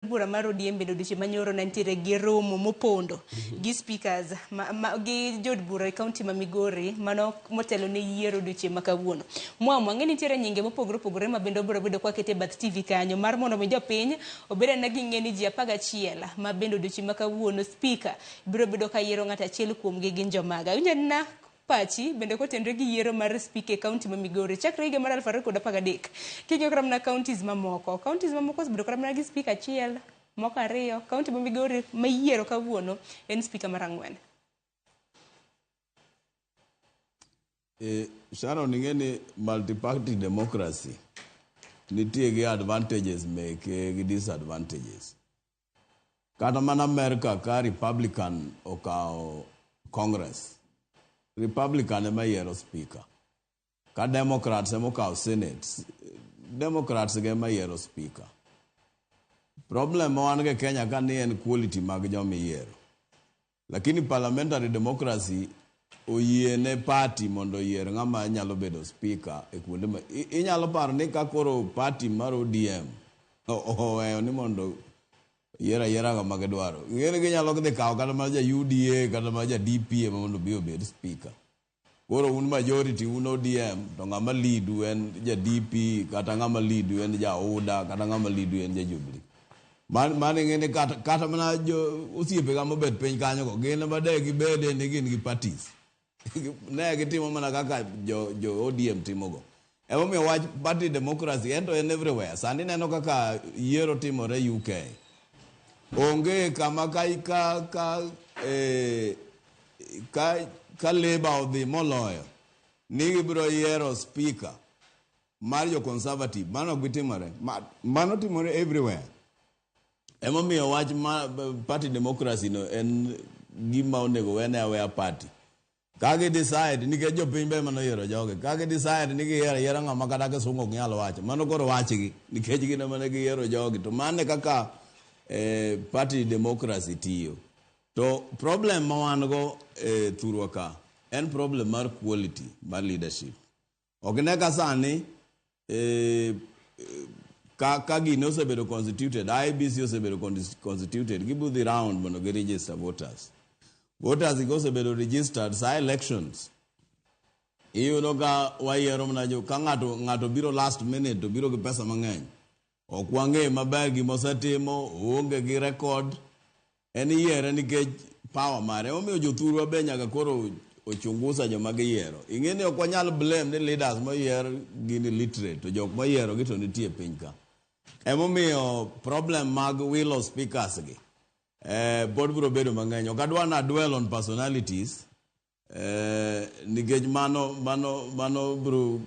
Bura mar ODM bende odiochieng' manyoro ne nitiere gi romo mopondo gi speakers gi jood bura e kaunti ma Migori mano motelo ne yiero odiochieng' ma kawuono. Mwamu ang'e nitiere nyinge mopogore opogore ma bende obiro bedo kwakete e bath TV kanyo mar mondo mi jopiny obed anena ging'e ni ji 11 ma bende odiochieng' ma kawuono speaker biro bedo ka yiero ng'ato achiel kuomgi gin jomaga. Awinjo anena pachi bende kotenre gi yiero mar speaker e kaunti ma Migori chakre higa mar 2013. King'iyo kata mana counties mamoko, counties mamoko osebedo kata mana gi speaker achiel, moko ariyo. Kaunti ma Migori ma iyiero kawuono en speaker mar 4. Sharon, ing'e ni multi-party democracy nitie gi advantages meke gi disadvantages. Kata mana America ka Republican okawo Congress, Republican ema yiero speaker. Ka Democrats ema okawo Senate, Democrats ge ema yiero speaker. Problem ma wan go e Kenya ka ni en quality mag joma iyiero. Lakini parliamentary democracy oyie ne party mondo oyier ng'ama nyalo bedo speaker e kuonde ma inyalo paro ni ka koro party mar ODM oweyo ni mondo yier ayiera ng'ama gidwaro. Ing'e ni ginyalo dhi kawo kata mana ja UDA kata mana ja DP ema mondo obi obed speaker. Koro un majority un ODM to ng'ama lead u en ja DP kata ng'ama lead u en ja UDA kata ng'ama lead u en ja Jubilee. Mano ing'e ni kata mana jo osiepega mobet piny kanyo go gin ema de gibede ni gin gi parties. Ne gitimo mana kaka jo ODM timogo. Emomiyo wach party democracy en to en everywhere. Sani neno kaka yiero timore UK. Onge kama ka Labour odhi moloyo ni gibiro yiero speaker mar jo Conservative. Mano ok bi timore. Mano timore everywhere. Emomiyo wach ma party democracy no en gima onego wene aweya party. Ka gi decide nikech jopiny be ema noyiero jogi. Ka gi decide ni giyiero ayiera ng'ama kata kisungu ok nyal wacho. Mano koro wachgi nikech gin ema ne giyiero jogi. To mano e kaka party democracy tiyo. To problem ma wan go e thurwa ka en problem mar quality mar leadership. Ok ine ka sani ka gini osebedo constituted, IEBC osebedo constituted, gibiro dhi round mondo gi register voters. Voters go osebedo registered sa elections. Iyudo ka wayiero mana jo ka ng'ato biro last minute to biro gi pesa mang'eny. Ok wang'e maber gima osetimo, oonge gi record. En iyiere nikech power mare. Emomiyo jothurwa be nyaka koro ochungusa joma giyiero. Ing'e ni ok wanyal blame ni leaders moyier gin illiterate to jok moyiero gi to nitie piny ka. Emomiyo problem mag wilo speakers gi pod biro bedo mang'eny. Ok adwa na dwell on personalities nikech mano biro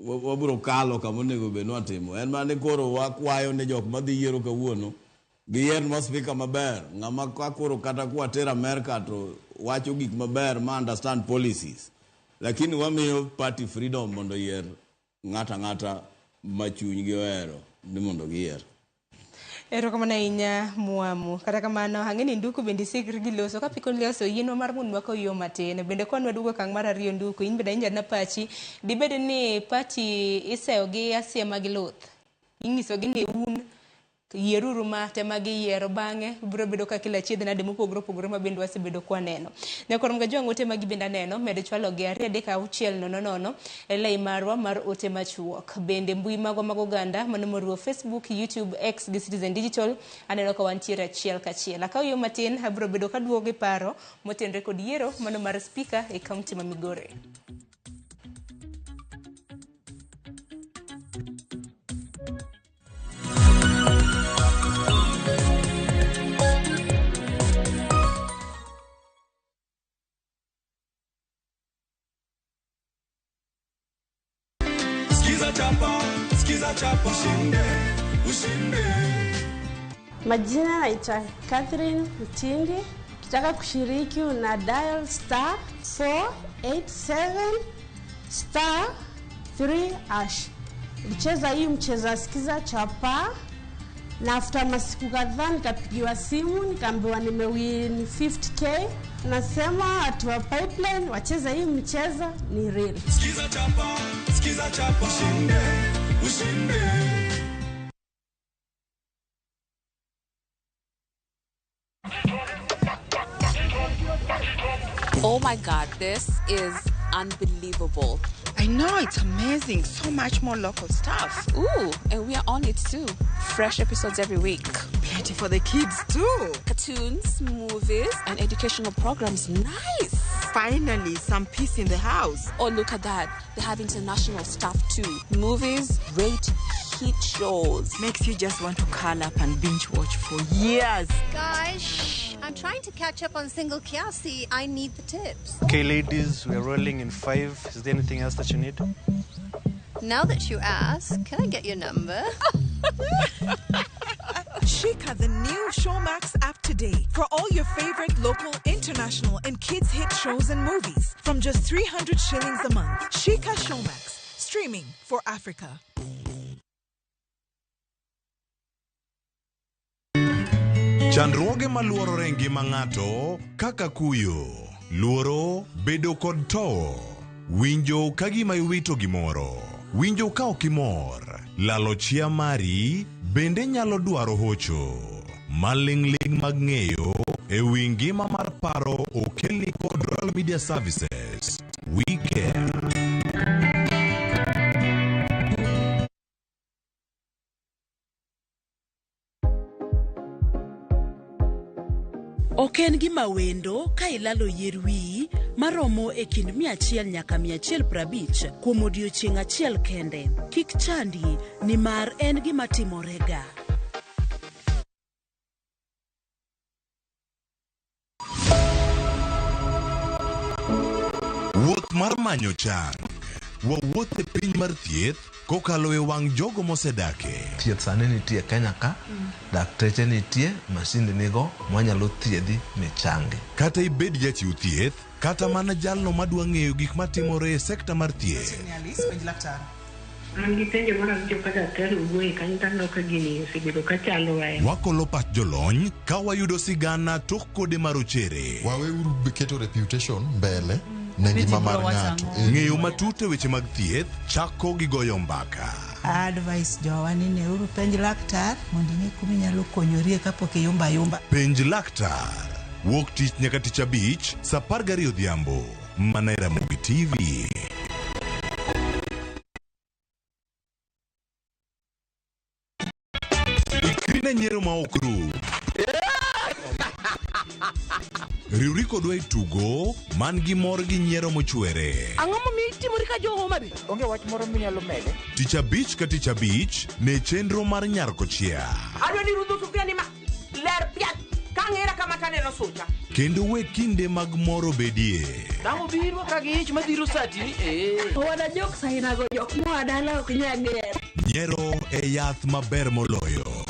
wabiro kalo kama onego bed ni watimo. En mana ni koro wakwayo ni jok madhi yiero kawuono giyiernwa speaker maber. Ng'ama ka koro kata kwatero America to wacho gik maber ma understand policies. Lakini wamiyo party freedom mondo oyier ng'ato ang'ata ma chunygi ohero ni mondo giyier. Erokamano ahinya Mwamu. Kata kamano ang'e ni Nduku bende isikri gi loso. Kapok iloso yienwa mar mondo wakaw yo matin. Bende kwan waduogo okang' mar 2 Nduku, in bende awinjo na pachi. Dibed ni party iseyo gi asiema gi luth. Inyisogi ni un yieruru ma tema giyiero bang'e biro bedo ka kila achiedh nade mopogore opogore ma bende wasebedo kwaneno. Nyakwar Mgajwang' ote magi bende aneno med chwalo gi 2 3 6 0 0 e lay marwa mar ote machuok. Bende mbui magwa mag oganda mano moriwo Facebook, YouTube, X gi Citizen Digital aneno ka wantiere achiel kachiel. Akaw yo matin abiro bedo kaduogo gi paro motenre kod yiero mano mar speaker e kaunti ma Migori. Skiza chapa, skiza chapa, ushinde, ushinde. Majina naitwa Catherine Mtindi. Ukitaka kushiriki una dial star 487 star 3 hash. Nilicheza hii mchezo wa Skiza Chapa na after masiku kadhaa nikapigiwa simu nikaambiwa nimewin 50k. Nasema watu wa Pipeline wacheze hii mchezo ni real. Skiza chapa, skiza chapa, ushinde, ushinde. Oh my God, this is unbelievable. I know, it's amazing. So much more local stuff. Ooh, and we are on it too. Fresh episodes every week. Plenty for the kids too. Cartoons, movies, and educational programs. Nice. Finally, some peace in the house. Oh, look at that. They have international stuff too. Movies, great hit shows. Makes you just want to curl up and binge watch for years. Guys, shh. I'm trying to catch up on Single Kiasi. I need the tips. Okay, ladies, we're rolling in 5. Is there anything else that you need? Now that you ask, can I get your number? Shika the new Showmax app today for all your favorite local, international, and kids hit shows and movies from just 300 shillings a month. Shika Showmax, streaming for Africa. Chandruoge maluorore e ngima ng'ato kaka kuyo, luoro, bedo kod towo, winjo ka gima iwito gimoro, winjo ka ok imor, lalo chia mari bende nyalo dwaro hocho. Maling'ling' mag ng'eyo e wi ngima mar paro okelni kod Royal Media Services. We care. Ok en gima wendo ka ilalo yier wiyi maromo e kind 100 nyaka 150 kuom odiechieng' achiel kende. Kik chandi nimar en gima timorega. Wuoth mar manyo chang. Wawuoth e piny mar thieth kokalo e wang' jogo mosedake. Thieth sani nitie Kenya ka, dakteche nitie, masinde nigo mwanyalo thiedhi michangi. Kata ibed jachiw thieth, kata mana jalno madwa ng'eyo gik matimore e sekta mar thieth. An gi penjo moro awinjo ka daktari owuoye kanyo to aneno ka gini osebedo ka chandowa e Wakolo pach jolony ka wayudo sigana tok kode marochere. Waweuru keto reputation mbele ne ngima mar ng'ato. Ng'eyo matut e weche mag thieth chako gi goyo mbaka. Advice jowa ni neuru penj laktar mondo ing'e kuma inyalo konyorie kapok iyumba ayumba. Penj laktar. Wuok tich nyaka tich abich saa 12 odhiambo. Mana e Ramogi TV. Ikri ne nyiero ma ok rum. Riwri kodwa e tugo man gi mor gi nyiero mochwere. Ang'o momiyo itimori ka jo Homa Bay? Onge wach moro minyalo mede? Tich abich ka tich abich ne chenro mar Nyar Kochia. Adwa ni rudho sufuria ni ma ler piat ka ang'era kama taneno sucha. Kendo we kinde mag mor obedie. Dang' obiro ka gi ich madhiro sati ni ee. Wana jokes ainago jok moa dala ok nyal gero. Nyiero e yath maber moloyo.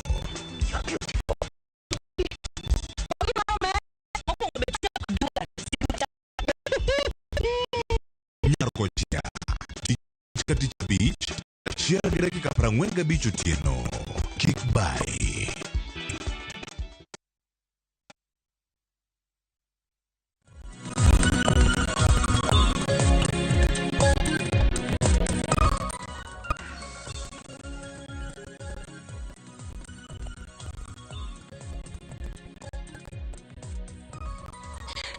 Nyar Kochia. Tich ka tich abich, 1:45 otieno. Kik bai.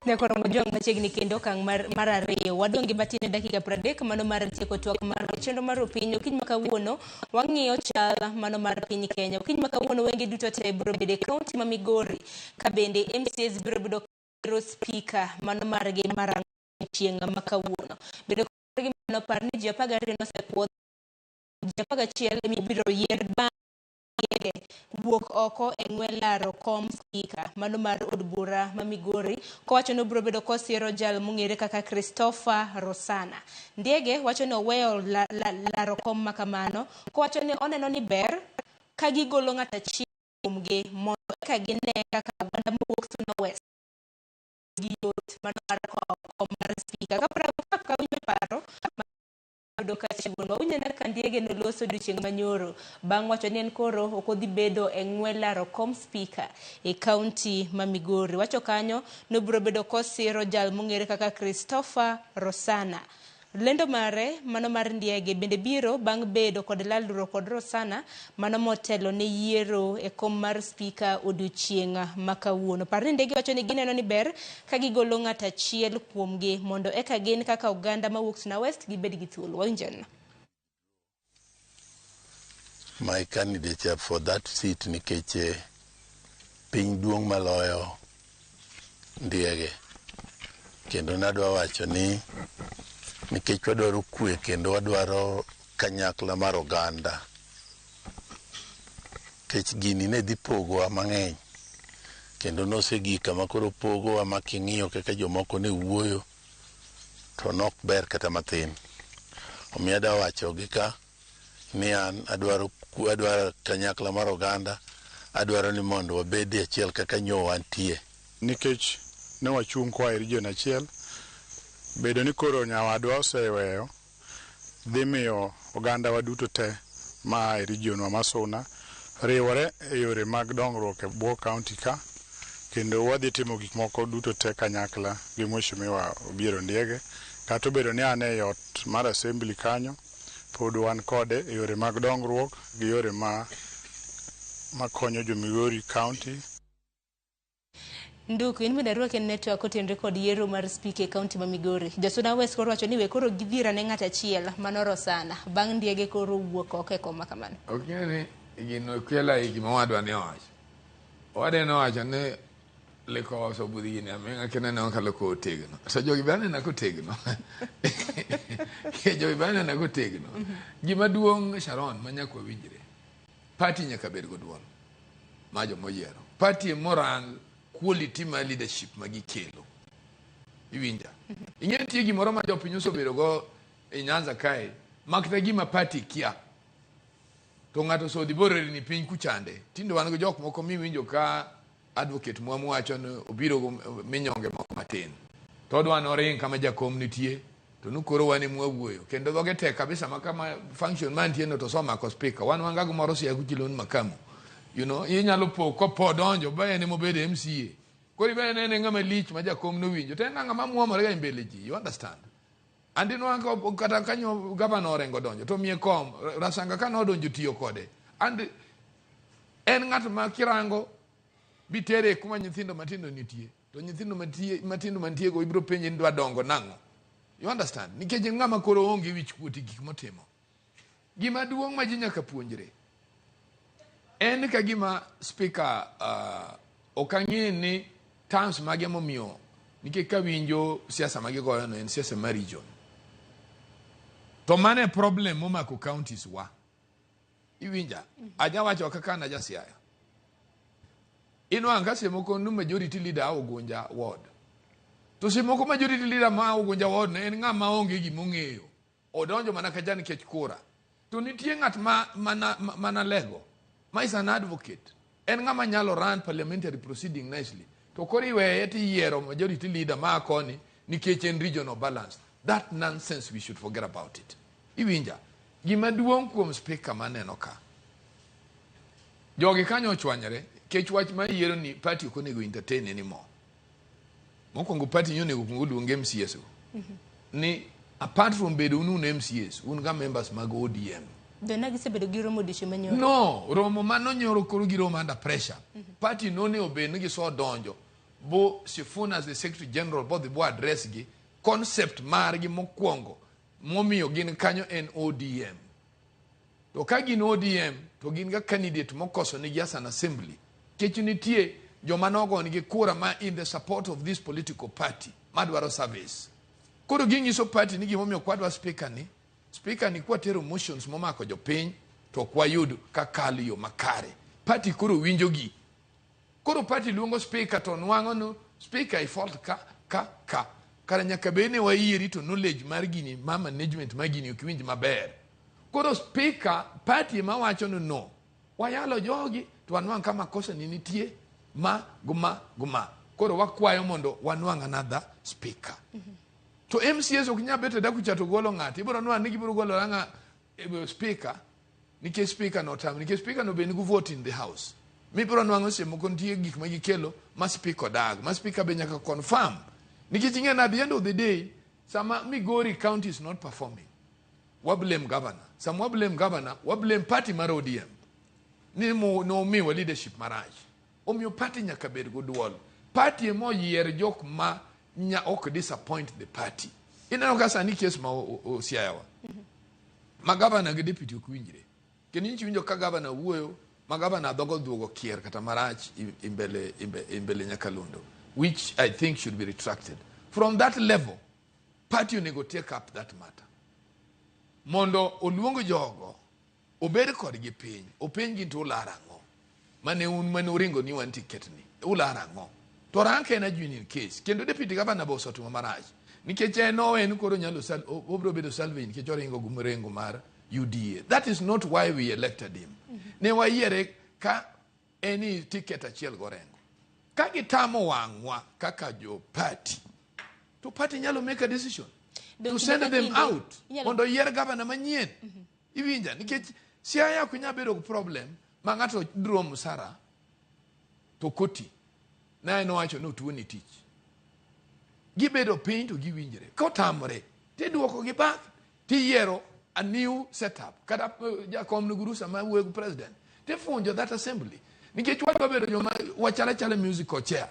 Nyakoro Mojwang' machiegni kendo okang' mar ariyo. Wadong' gi matin e dakika 30 mano mar tieko twak mar chenro mar opiny. Okinyi ma kawuono wang'iyo chal mano mar piny Kenya. Okinyi ma kawuono wenge duto te biro bedo e kaunti ma Migori ka bende MCAs biro bedo kero spika mano margi mar ang'wen chieng' ma kawuono. Bedo gi mano par ni ji 12 nosepuodh, ji 11 ema ibiro yier bang' wuok oko e ng'we laro kom spika mano mar od bura ma Migori kowacho ni obiro bedo kosiro jal mong'ere kaka Christopher Rosana. Ndiege wacho ni oweyo laro kom makamano kowacho ni oneno ni ber ka gigolo ng'at achiel kuomgi mondo eka gine kaka oganda mowuok Suna West gi yot mano mar kawo kom mar spika. Kapok awinjo paro yudo ka chiwonwa winjo ka Ndiege noloso odiochieng' manyoro bang' wacho ni en koro ok odhi bedo e ng'we laro kom spika e kaunti ma Migori. Wacho kanyo nobiro bedo kosiro jal mong'ere kaka Christopher Rosana. Lendo mare mano mar Ndiege bende biro bang' bedo kod lalruok kod Rosana mano motelo ne yiero e kom mar spika odiochieng' ma kawuono. Par ni Ndiege wacho ni gineno ni ber ka gigolo ng'at achiel kuomgi mondo eka gin kaka oganda mawuok Suna West gibed gi thuolo. Wawinjana. My candidature for that seat nikech piny duong' maloyo Ndiege kendo nadwa wacho ni nikech wadwaro kwe kendo wadwaro kanyakla mar oganda nikech gini ne dhi pogowa mang'eny kendo nosegik kama koro pogowa ma king'iyo kaka jomoko ne wuoyo to nok ber kata mathin. Omiyo adwa wacho gi ka ni an adwaro adwaro kanyakla mar oganda, adwaro ni mondo wabed e achiel kaka nyo wantie. Nikech ne wachung' koa e region achiel, bedo ni koro nyawadwa oseweyo dhi miyo oganda wa duto te ma e region wa ma Suna riwore e yore mag dongruok e bwo county ka kendo wadhi timo gik moko duto te kanyakla gi Mheshimiwa Obiero Ndiege. Kata obedo ni an e ot mar assembly kanyo, pod wan kode e yore mag dongruok gi yore ma makonyo jo Migori County. Nduku, in bende arwaki e network kotenore kod yiero mar spika e kaunti ma Migori. Josuna West koro wacho ni we koro gidhir ane ng'at achiel mano Rosana. Bang' Ndiege koro wuok oko e kom ma kamano. Ok ing'e ni gino kela e gima owadwa ne owacho. Owadwa ne owacho ni likoso budhi gini aming'a kendo aneno ka loko otegno. To jogi be aneno kotegno. Jogi be aneno kotegno. Gima duong' Sharon ma nyaka wawinjre. Party nyaka bed go duol ma joma oyiero. Party emorang quality mar leadership ma gikelo. Iwinja? Ing'e nitie gimoro ma jopiny osebedo go e Nyanza kae ma kata gima party kia to ng'ato osodhi borerni piny kuchande. Tinde wan gi jok moko miwinjo ka advocate Mwamu wacho ni obiro go minyonge moko matin. To odwa noring kama jakom nitie to nu koro wan ema wawuoyo kendo dhoge tek kabisa ma kama function mantie no to osemako speaker wan wan ga gimoro siya kuchilon makamu inyalo po kopo donjo ba en emobedo MCA koro ibe nene ng'ama lich ma jakom nowinjo to en ng'ama muomore ga e mbele ji, you understand? And inwang'o kata kanyo gavana Orengo donjo to miye kom Rasanga ka nodonjo tiyo kode and en ng'at ma kirango bitere kuma nyithindo matindo nitie to nyithindo matindo mantie go ibiro penje ni dwa dongo nang'o, you understand? Nikech en ng'ama koro onge wich kuot e gik motimo. Gima duong' ma ji nyaka puonjre en ka gima speaker ok ang'e ni terms mage momiyo nikech kawinjo siasa ma gigoyo no en siasa mar region to mano e problem momako counties wa. Iwinja? Aja wacho kaka an aja Siaya inwang' ka seche moko nu majority leader a Ugunja ward to seche moko majority leader ma Ugunja ward no en ng'ama onge gimong'eyo odonjo mana kacha nikech kura to nitie ng'at ma mana mana lego ma is an advocate en ng'ama nyalo run parliamentary proceeding nicely to koro iweye tiyiero majority leader ma koni nikech en regional balance. That nonsense, we should forget about it. Iwinja? Gima duong' kuom speaker maneno ka jogi kanyo ochwanyore kech wach mar yiero ni party ok onego entertain anymore. Mokwongo party ni onego kuong oluong MCAs go ni apart from bedo un MCAs un ga members mag ODM. Dona gisebedo gi romo odiochieng' manyoro. No romo mano nyoro koro giromo under pressure. Party nonego bed ni gisodonjo bo Sifuna as the secretary general bodhi bo address gi concept margi mokwongo momiyo gin kanyo en ODM. To ka gin ODM to gin ga candidate mokoso nigi as an assembly kech nitie joma nogonigi kura ma in the support of this political party madwaro service. Koro ginyiso party ni gimomiyo kwadwa speaker ni speaker ni kwatero motions momako jopiny to ok wayud kakalo yo makare. Party koro winjo gi. Koro party luongo speaker to nwang'o ni speaker i fault ka ka ka kara nyaka bed ni wayieri to knowledge mar gini ma management mar gini ok iwinj maber. Koro speaker party ema wacho ni no wayalo jogi to wanwang' ka makosa ni nitie ma guma guma koro wakwayo mondo wanwang' another speaker. To MCAs ok nyal bet e dakucha to golo ng'ato ibiro nwang' ni gibiro golo ang'a speaker nikech speaker no otam nikech speaker no be nigi vote in the house mibiro nwang'o seche moko nitie gik ma gikelo ma speaker odag ma speaker be nyaka confirm nikech ing'e na at the end of the day. Sama Migori County is not performing, wa blame governor. Sama wa blame governor, wa blame party mar ODM. Ni mo nomiwa leadership marach. Omiyo party nyaka bed go duol. Party ema oyier jok ma nya ok disappoint the party. Ineno ka sani case ma Siaya wa. Ma governor gi deputy ok winjre. Kendo nyicha iwinjo ka governor wuoyo, ma governor dhogo duogo kier kata marach imbele Nyakalondo, which I think should be retracted. From that level, party onego take up that matter. Mondo oluong jogo, obed kodgi piny, openjgi to ular ang'o? Mane un mane uringo ni wan ticket ni, ular ang'o? To rank en a genuine case. Kendo deputy governor be osetimo marach. Nikech en owen koro nyalo obiro bedo salvage nikech oringo gi mrengo mar UDA. That is not why we elected him. Ne wayiere ka en i ticket achiel gorengo. Ka gitamo wang'wa kaka jo party, to party nyalo make a decision to send them out mondo oyier governor manyien. Iwinja nikech Siaya ok nyal bedo gi problem ma ng'ato draw msara to koti na en owacho ni otuoni tich. Gibedo piny to giwinjre. Kotamore tiduoko gi back tiyiero a new setup. Kata jakom nigi rusa mar wuoyo gi president tifunjo that assembly. Nikech wadwa bedo joma wachal achala musical chair.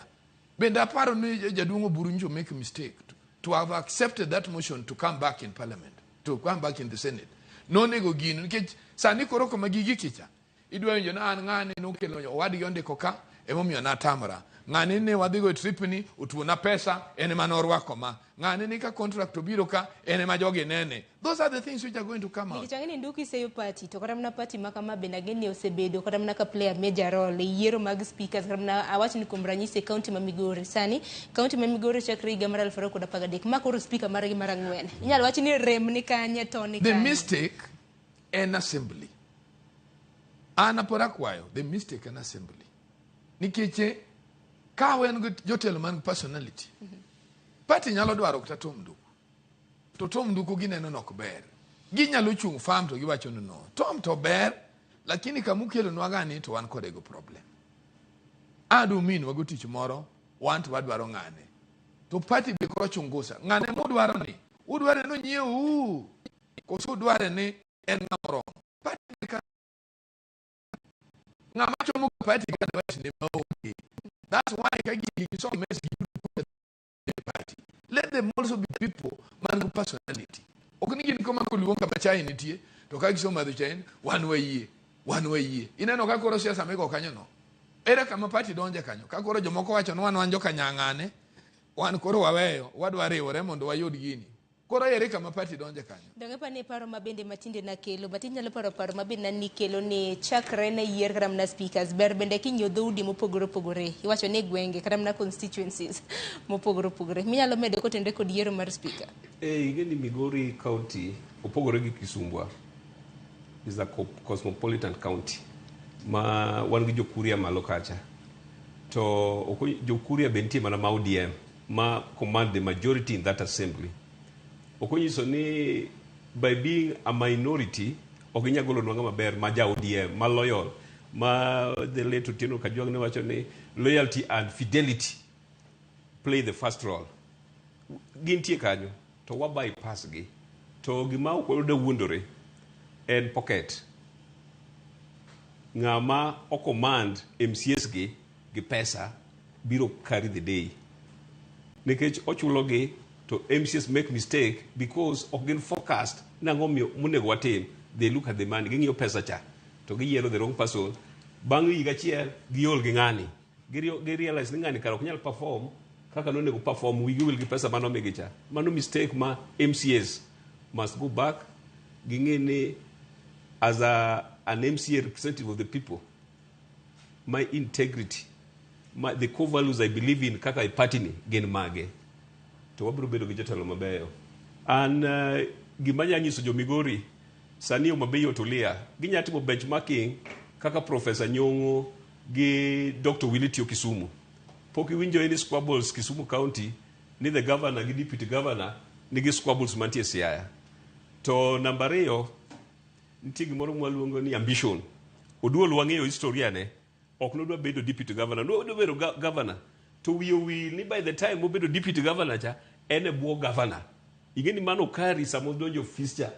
Bende aparo ni jaduong' Oburu nyocha make mistake to have accepted that motion to come back in parliament, to come back in the Senate. Nonego gino nikech sani koro kama gigi kicha idwa winjo ni an ng'ani nokelo owadgi ondiko ka emomiyo natamra. Ng'ani ne wadhigo e trip ni otuona pesa en ema norwako ma. Ng'ani ni ka contract obiro ka en ema jogi nene. Those are the things which are going to come out. Nikech ang'e ni Nduku iseyo party to kata mana party ma kama bende ang'e ni osebedo kata mana ka play a major role e yiero mag speakers kata mana awach ni kuom ranyisi e county ma Migori. Sani county ma Migori chakre higa mar 2013 ma koro speaker margi mar ang'wen. Inyalo wach ni rem ni kanye to ni The kanye. mistake en assembly. An apod akwayo the mistake en assembly. Nikech ka wan gi jotelo man gi personality, party nyalo dwaro kata Tom Nduku. To Tom Nduku gineno ni ok ber. Ginyalo chung' firm to giwacho ni no. Tom to ber, lakini kamukelonwa gani to wan kode go problem. Adu minwa go tich moro, wan to wadwaro ng'ane. To party be koro chungusa. Ng'ane mudwaro ni, udware ni onyiewu, koso udware ni en ng'ama oromo. Party be ka ng'ama chomo party ka advice ne maonge. That's why ka gigi giso mess gi party. Let them also be people man gi personality. Ok ni gin koma koluong kama chai nitie, to ka gisomadho chai, wan wayie, wan wayie. Ineno ka koro siasa migo kanyo no. Ere kama party donje kanyo? Ka koro jomoko wacho ni wan wan joka nyang'ane, wan koro waweyo, wadwa riwore mondo wayud gini. Koro ere kama party donje kanyo? Donge pa ni paro ma bende matinde nakelo, matin nyalo paro paro ma bende nikelo ni chakre ne yier kata mana speakers, ber bende king'iyo dhoudi mopogore opogore, iwacho ni gwenge kata mana constituencies mopogore opogore. Minyalo medo kotenore kod yiero mar speaker. Ing'e ni Migori County opogore gi Kisumbwa. Is a cosmopolitan county ma wan gi jokuria malo kacha. To jokuria be nitie mana ma ODM ma command the majority in that assembly. Ok onyiso ni by being a minority ok ginyal golonwa ng'ama ber ma ja ODM ma loyal ma the late Otieno Kajwang' ne wacho ni loyalty and fidelity play the first role. Gintie kanyo to wa bypass gi. To gima ok wadwa wuondore en pocket. Ng'ama o command MCAs gi gi pesa biro carry the day. Nikech ochulo gi to MCAs make mistake because ok gin focused ni ang'o monego watim. They look at the money, ging'iyo pesa cha to giyiero the wrong person. Bang' higa achiel giol gi ng'ani. Gi realize ni ng'ani kara ok nyal perform kaka nonego perform, wigi wil gi pesa manomigi cha. Mano mistake ma MCAs must go back ging'e ni as an MCA representative of the people, my integrity, the core values I believe in kaka e party ni gin mage. To wabiro bedo gi jotelo mabeyo. An gima anya nyiso jo Migori sani Homa Bay otulia, ginya timo benchmarking kaka Professor Nyong'o gi Dr. Willy tiyo Kisumu. Pok iwinjo any squabbles Kisumu County ni the governor gi deputy governor nigi squabbles mantie Siaya. To namba ariyo, nitie gimoro mwaluongo ni ambition. Oduol wang'eyo historia ne, ok nodwa bedo deputy governor, nodwa bedo governor. To wiye owil ni by the time obedo deputy governor cha, en e bwo governor. Ing'e ni mano kari sama odonjo ofis cha.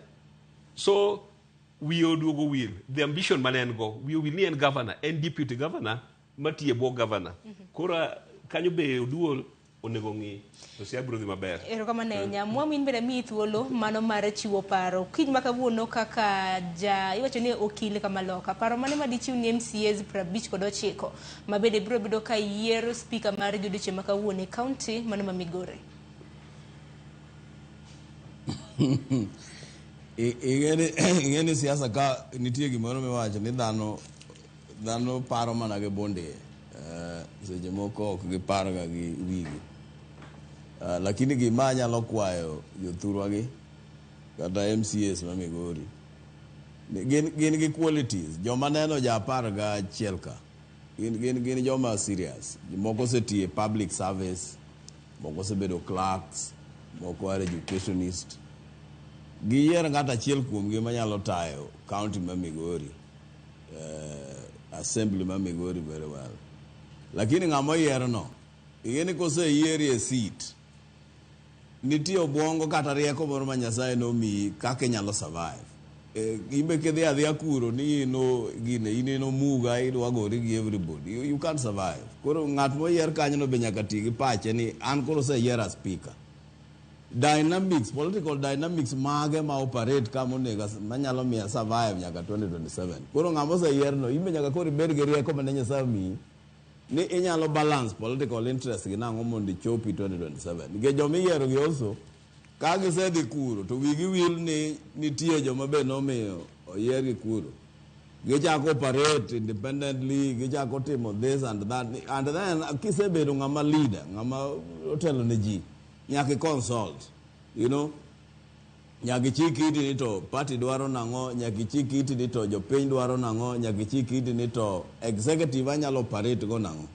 So wiye oduogo wil the ambition mane en go wiye owil ni en governor en deputy governor matiyo e bwo governor. Koro kanyo be Oduol onego ng'i to Siaya biro dhi maber. Erokamano ahinya. Mwamu in bende amiyi thuolo mano mar chiwo paro. Kiny ma kawuono kaka ja iwacho ni okil kamaloka. Paro mane ma dichiw ni MCAs 59 ma bende biro bedo ka yiero spika margi odiochieng' ma kawuono e county mano ma Migori? Ing'e ni siasa ka nitie gimoro miwacho ni dhano dhano paro mana gi bund iye. Seche moko ok gipar ga gi wigi. Lakini gima anyalo kwayo jothurwa gi kata MCAs ma Migori gin, gin gi qualities. Joma neno ja 11 ka gin, gin, gin joma serious. Moko osetiyo e public service, moko osebedo clerks, moko are educationist. Giyier ng'ato achiel kuomgi manyalo tayo county ma Migori, assembly ma Migori very well. Lakini ng'ama oyier no, ing'e ni koseyieri e seat, nitie obwongo kata rieko moro ma Nyasaye nomiyi kaka inyalo survive. In be kidhi adhiya kuro ni in o gine in in omuga idwa gori gi everybody, you can't survive. Koro ng'at moyier kanyo no be nyaka ti gi pache ni an koro oseyiera speaker. Dynamics, political dynamics mage ma operate ka monego manyalo miya survive nyaka 2027. Koro ng'ama oseyier no, in be nyaka koro ibed gi rieko mane Nyasaye omiyi ni inyalo balance political interest gi nang'o mondo ichopi 2027. Nikech joma iyiero gi also, ka gisedhi kuro to wigi wil ni nitie joma be nomiyo oyiergi kuro. Gichako operate independently, gichako timo this and that. And then kisebedo ng'ama leader, ng'ama otelo ne ji, nyaka i consult, you know. Nyaka ichik iti ni to party dwaro nang'o, nyaka ichik iti ni to jopiny dwaro nang'o, nyaka ichik iti ni to executive anyalo operate go nang'o.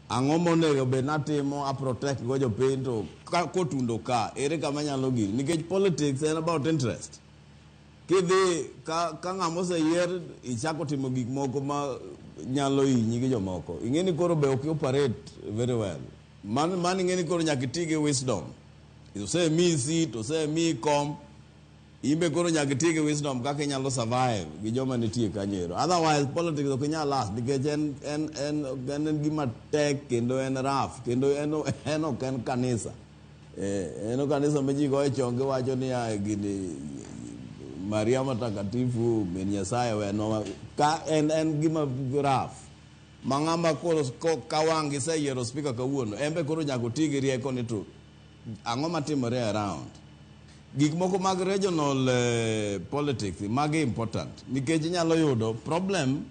Ang'o monego bed natimo a protect go jopiny to ka kotundo ka, ere kama anyalo gini. Nikech politics en about interest. Kidhi ka, ka ng'ama oseyier ichako timo gik moko ma nyalo hinyi gi jomoko. Ing'e ni koro be ok operate very well. Man, man ing'e ni koro nyaka iti gi wisdom. Osemiyi seat, osemiyi kom, in be koro nyaka iti gi wisdom kaka inyalo survive gi joma nitie kanyo ero. Otherwise politics ok inyal last nikech en, en, en, en, en gima tek kendo en rough kendo en, en ok en kanisa. En kanisa ma ji goye chong giwacho niya gini Maria Matakatifu min Nyasaye wenwa ka en, en gima rough. Ma ng'ama koro ka wang' giseyiero speaker kawuono, en be koro nyaka oti gi rieko ni to ang'o matimore around. Gik moko mag regional politics magi important nikech inyalo yudo problem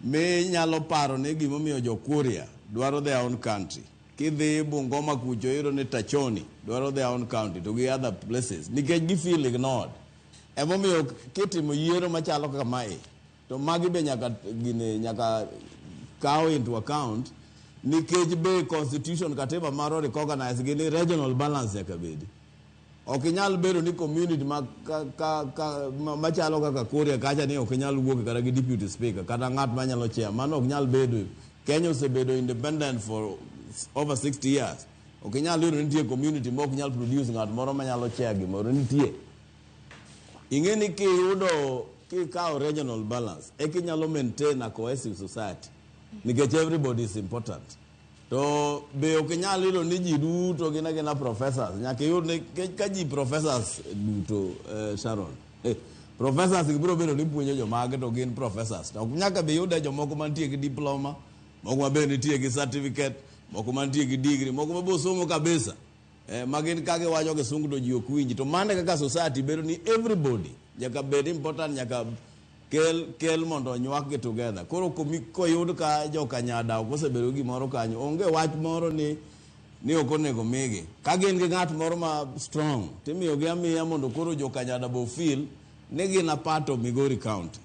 minyalo paro ni gimomiyo jo Kuria dwaro their own country. Kidhi Bungoma kucho iyudo ni Tachoni dwaro their own county to gi other places nikech gi feel ignored. Emomiyo kitimo yiero machalo kaka mae to magi be nyaka gine nyaka kaw into account nikech be constitution katiba marwa recognize gi ni regional balance nyaka bedi. Ok inyal bedo ni community ma, ka, ka, ka, ma, machalo kaka Kuria kacha ni ok inyal wuok kata gi deputy speaker kata ng'at manyalo chair. Mano ok nyal bedo. Kenya osebedo independent for over 60 years. Ok inyal yudo ni nitie community ma ok nyal produce ng'at moro manyalo chair gimoro. Nitie. Ing'e ni kiyudo kikawo regional balance eka inyalo maintain a cohesive society nikech everybody is important. To be ok inyal yudo ni ji duto gin agina professors. Nyaka iyud ni ka ji professors duto, Sharon, professors gi biro bedo ni puonjo jomage to gin professors. To ok nyaka be iyude jomoko mantie gi diploma, moko ma be nitie gi certificate, moko mantie gi degree, moko ma be osomo kabisa. Ma gin ka giwacho kisungu to ji ok winji. To mano e kaka society bedo ni everybody nyaka bed important, nyaka kel, kel mondo onywak gi together. Koro koyud ka jokanyada ok osebedo gi gimoro kanyo, onge wach moro ni ni ok onego migi. Ka gin gi ng'at moro ma strong, timiyogi amiya mondo koro jokanyada bo feel ni gin a part of Migori County.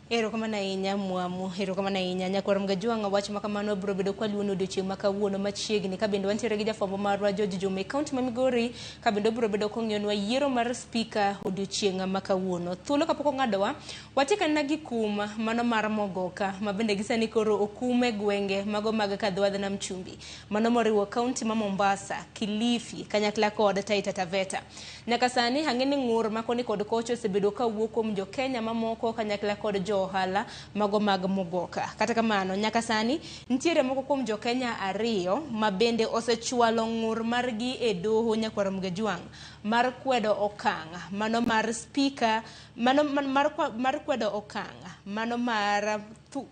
Erokamano ahinya Mwamu, erokamano ahinya nyakwar Mgajwang'. Wach ma kamano biro bedo kwaluono odiochieng' ma kawuono machiegni, ka bende wantiere gi jafwambo marwa George Juma e kaunti ma Migori, ka bende obiro bedo kong'iyonwa yiero mar spika odiochieng' ma kawuono. Thuolo kapok ong'adowa, watiekana gi kum mano mar mogoka ma bende gisani koro okum e gwenge mago mag Kadhwadh Nam Chumbi, mano moriwo kaunti ma Mombasa, Kilifi kanyakla kod Taita Taveta. Nyaka sani ang'e ni ng'ur ma koni kod kocha osebedo kawuok kuom jo Kenya mamoko kanyakla kod jo ohala mago mag mogoka. Kata kamano, nyaka sani nitiere moko kuom jo Kenya 2 ma bende osechwalo ng'ur margi e doho nyakwar Mgajwang' mar kwedo okang' mano mar spika mano mar kwedo okang' mano mar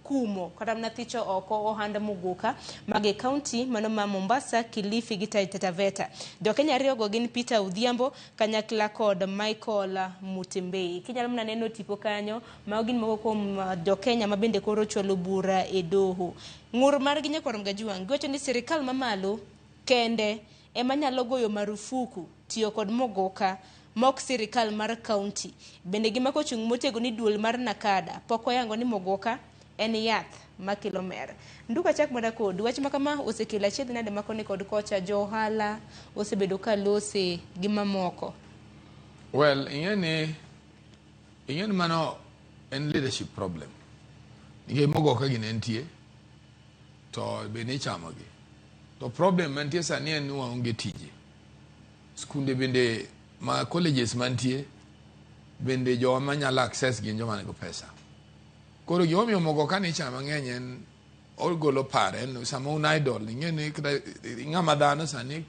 kumo kata mana thicho oko ohand mogoka mag e kaunti mano ma Mombasa, Kilifi gi Taita Taveta. Jo Kenya 2 go gin Peter Odhiambo kanyakla kod Michael Mutembei. Kinyalo mana neno tipo kanyo, mago gin moko kuom jo Kenya ma bende koro chwalo bura e doho. Ng'ur margi nyakwar Mgajwang' giwacho ni sirikal mamalo kende ema nyalo goyo marufuku tiyo kod mogoka mok sirikal mar kaunti. Bende gimako chung' motegno ni duol mar Nakada pok oyango ni mogoka en yath makelo mer. Nduka chak mana kod wach ma kama osekelo achiedh nade makoni kod kocha jo ohala osebedo ka lose gi mamoko. Well, ing'e ni mano en leadership problem. Nikech mogoka gi ne nitie to be ne ichamogi. To problem mantie sani en ni waonge tije. Skunde bende ma colleges mantie bende jowa manyalo access gin joma nigi pesa. Koro gimomiyo mogoka ni ichamo mang'eny en ogolo paro en sama un idle ing'e ni ng'ama dhano sani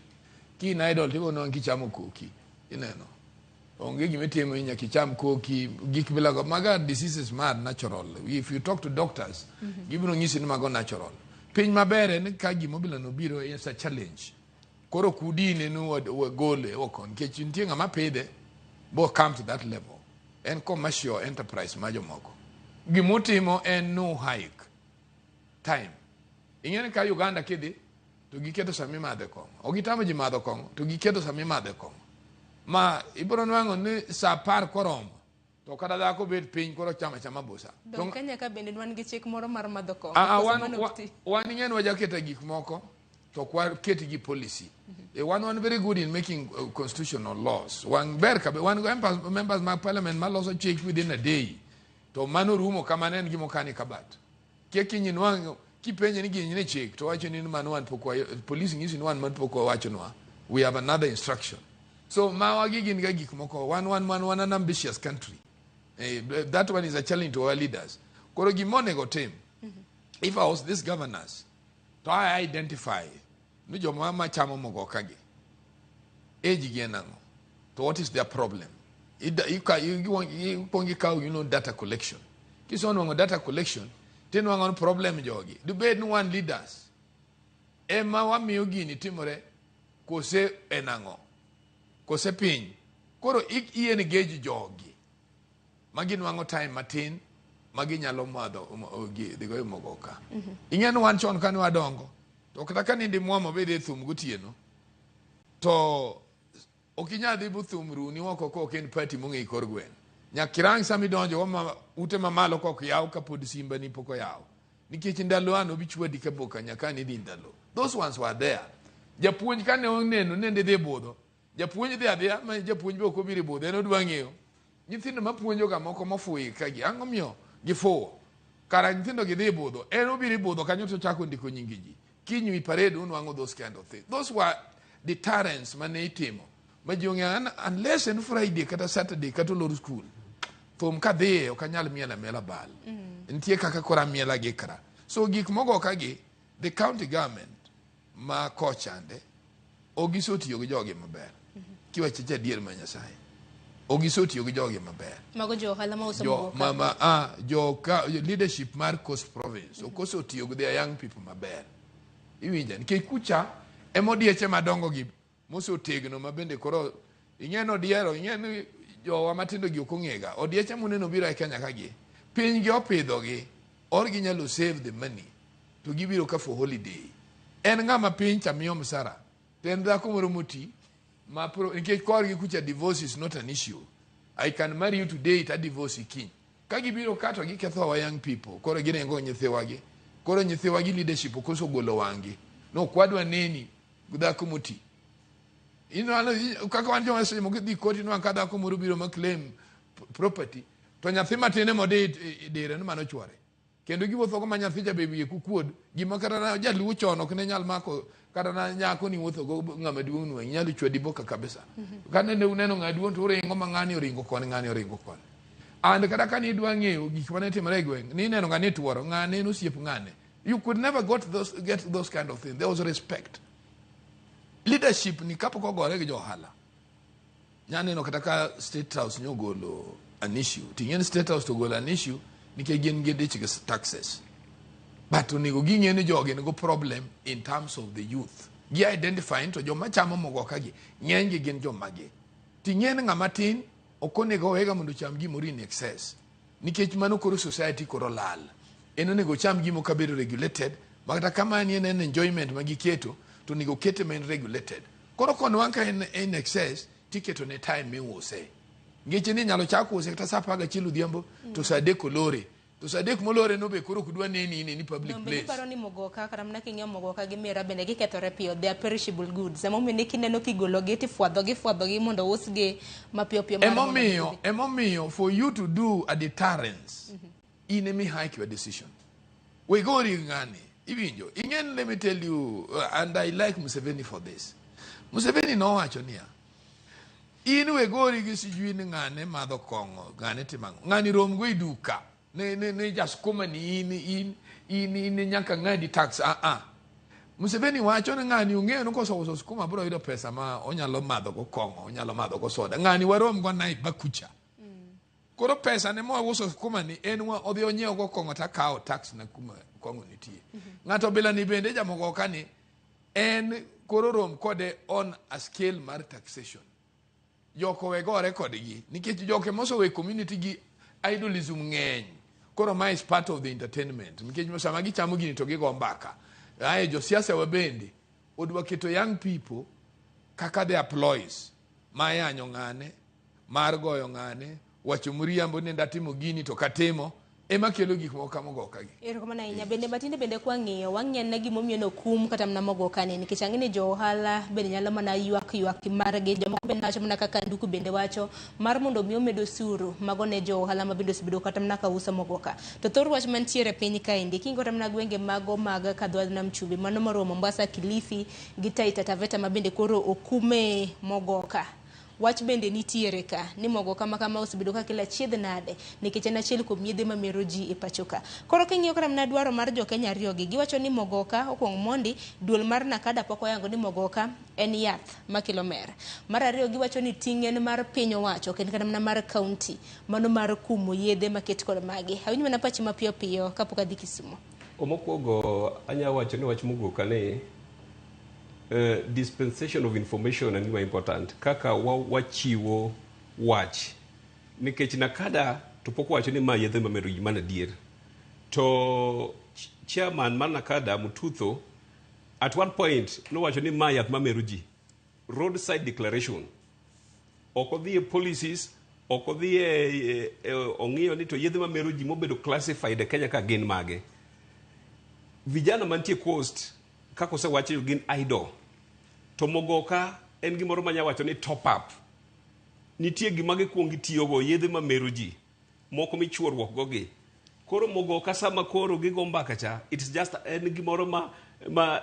ki in idle to ibonuang'o kichamo koki ineno. Onge gimitimo nyaka icham koki gik bilago maga diseases mar natural. If you talk to doctors gibiro nyisi ni mago natural. Piny maber en ka gimobilo no biro is a challenge. Koro kudine ni wagole oko nikech nitie ng'ama pidhe bo come to that level. En commercial enterprise ma jomoko. Gimotimo en no hike time. Ing'e ni ka Uganda kidhi to giketo sama imadhe kong'o. Ok gitamo ji madho kong'o to giketo sama imadhe kong'o. Ma ibiro nwang'o ni sa 10 koromo to kata dhako bet piny koro chama chama busa. Dong Kenya ka bende wan gi chik moro mar madho kong'o. Wan ing'e ni wajaketa gik moko to ok waket gi policy. Wan very good in making constitutional laws. Wan ber kabe wan members mag parliament maloso chik within a day. To mano rumo kamano en gima okani kabat. Kia kiny nwang'o kipenje ni gini ni chik to wacho ni mano wan pok police nyisi ni wan man pok wawachonwa. We have another instruction. So mawagi gin ga gik moko wan an ambitious country. That one is a challenge to our leaders. Koro gima onego tim. If I was this governors to I identify ni joma machamo mogoka gi age gi en ang'o to what is their problem. Ikuongo ikaw data collection. Kisenwang'o data collection tinwang'o ni problem jogi. Dibed ni wan leaders ema wamiyo gini timore kose en ang'o kose piny. Koro i engage jogi ma ginwang'o time matin ma ginyalo madho dhigo e mogoka. Ing'e ni wan chon kane wadongo to kata ka nindi mwamo bede e thum gotieno to ok inyal dhi buthum runi oko ka ok en party mong'e kor gweng'. Nyaka irang sama idonjo ma ute mamalo kok yaw kapod simba ni pok oyaw. Nikech ndalo an obi chwadi ka boka nyaka ni dhi ndalo. Those ones were there. Japuonj kane oneno nende dhi budho. Japuonj dhi adhiya ma japuonj be ok obiro budho en odwa ng'eyo. Nyithindo mapuonjo ga moko mofuyi ka gi ang'o miyo gifuwo. Kara nyithindo gi dhi budho en obiro budho kanyo to chako ndiko nying ji. Kiny parade unwang'o those kind of things. Those were deterrents mane itimo. Ma ji ong'eyo unless en Friday kata Saturday kata olor school. Thum kadhiye ok anyal miel amiela bal. Nitie kaka koro amiela gi kra. So gik mogo ka gi the county government ma kochande ok gisotiyo gi jogi maber. Kiwacho adier ma Nyasaye. Ok gisotiyo gi jogi maber. Mago jo ohala ma uso mogoka. Jo leadership mar Coast Province ok osotiyo gi their young people maber. Iwinja nikech kucha ema odieche madongo gi mosetegno ma bende koro ing'e ni odiero ing'e ni jowa matindo gi ok ong'ega. Odieche moneno biro e Kenya ka gi piny gi opidho gi or ginyalo save the money to gibiro ka for holiday. En ng'ama piny cha miyo msara to en dhako moro moti ma nikech korgi kucha divorce is not an issue. I can marry you today to divorce kiny. Ka gibiro ka to giketho our young people. Koro giringo nyithiwagi. Koro nyithiwagi leadership okoso golo wang'gi. No kwadwa neni dhako moti. Inwalo kaka wan joma seche moko dhi koti nwang' ka dhako moro biro ma claim property to nyathi matin ema odi dire ni mano chwore. Kendo giwuotho go ma nyathi cha be wiye kukuod. Gima kata na jaluo chon ok ne nyal mako kata na nyako ni wuotho go ng'ama duong' nwang' inyalo chwadi boka kabisa. Ka ne uneno ng'ama duong' to uringo ma ng'ani oringo koni ng'ani oringo koni. And kata ka nidwa ng'eyo gik mane timore e gweng' nineno ng'ani tuoro ng'ane en osiep ng'ane. You could never get those kind of things. There was respect. Leadership ni kapok ogore gi jo ohala. Nyaneno kata ka State House nyogolo an issue. Ting'e ni State House to ogolo an issue nikech gin gidich gi taxes. But onego ging'e ni jogi nigo problem in terms of the youth. Gi identify to joma chamo mogoka gi ng'eny gi gin jomage. Ting'e ni ng'ama tin ok onego owega mondo ocham gimoro in excess. Nikech mano koro society koro lal. En onego ocham gimo kabedo regulated, ma kata kama ni en enjoyment ma giketo, to onego kete ma en regulated. Koro konwang' ka en in excess, tiketo ne time miuse. Ngeche ni inyalo chak use kata saa 11 odhiambo, to saa 3 olore. To saa 3 molore no be koro ok dwa neni in any public Bende place. iparo ni mogoka kata mana king'iyo mogoka gi miraa bende gikethore piyo, they are perishable goods. Emomiyo ni kineno kigologi tifwadhogi ifwadhogi mondo ousgi mapiyo piyo mar mondo Emomiyo for you to do a deterrence, in emi hike your decision. We gori ng'ani, iwinjo. Ing'en, let me tell you, and I like Museveni for this. Museveni nowacho niya, in we gori gi sijui ni ng'ane madho kong'o, ng'ane timo ang'o. Ng'ani rom go e duka. Ne jaskuma ni in nyaka ng'adi tax. Ah, ah. Museveni wacho ni ng'ani ong'eyo ni koso uso skuma biro yudo pesa ma onyalo madho go kong'o, onyalo madho go soda. Ng'ani warom go nai bakucha. Koro pesa ne mo uso skuma ni en wa odhi onyiew go kong'o ta kawo tax na kuma kong'o nitie. Ng'ato bila ni bende jamogoka ni en koro rom kode on a scale mar taxation. Joko we gore kodgi nikech joke mosowe community gi idolism ng'eny. Koro ma is part of the entertainment nikech sama gichamo gini to gigo mbaka. Ae josiasa wa bende odwa keto young people kaka their ploys ma yanyo ng'ane, mar goyo ng'ane, wacho mriambo ni ndatimo gini to katimo, ema kelo gik moko kamogoka gi. Erokamano ahinya. Bende matinde bende kwang'iyo, wang'iyo ne gimomiyo nokum kata mana mogoka ni, nikech ang'e ni jo ohala bende nyalo mana ywak ywak margi, jomoko bende wacho mana kaka Nduku bende wacho, mar mondo mi omed osuru mago ne jo ohala ma bende osebedo kata mana ka uso mogoka. To thor wach mantiere piny kaendi, kingo kata mana gwenge mago mag Kadhwa Nam Chumbi, mano moriwo Mombasa, Kilifi gi Taita Taveta ma bende koro okume mogoka. Wach bende nitiere ka ni mogo kama kama osebedo ka kelo achiedh nade nikech en achiel kuom yedhe mamero ji e pacho ka. Koro king'iyo kata mana dwaro mar jo Kenya ariyo gi, giwacho ni mogoka okuong mondi, duol mar NACADA pok oyango ni mogoka en yath makelo mer. Mar ariyo giwacho ni ting' en mar piny owacho, ok en kata mana mar county, mano mar kumo yedhe maket kod magi. Awinj mana pachi mapiyo piyo kapok adhi Kisumu. Mokwongo anya wacho ni wach mogoka ni dispensation of information en gima important kaka wachiwo wach nikech NACADA to pok owacho ni ma yedhe mamero ji mana adier to chairman mar NACADA Mututho at one point nowacho ni ma yath mamero ji roadside declaration ok odhi e policies ok odhi e ong'iyo ni to yedhe mamero ji mobedo classified e Kenya ka gin mage. Vijana mantie coast kaka osewacho gin idle to mogoka en gimoro manya wacho ni top up. Nitie gima gikuongo gitiyogo yedhe mamero ji moko michuoruok go gi. Koro mogoka sama koro gigo mbaka cha it's just en gimoro ma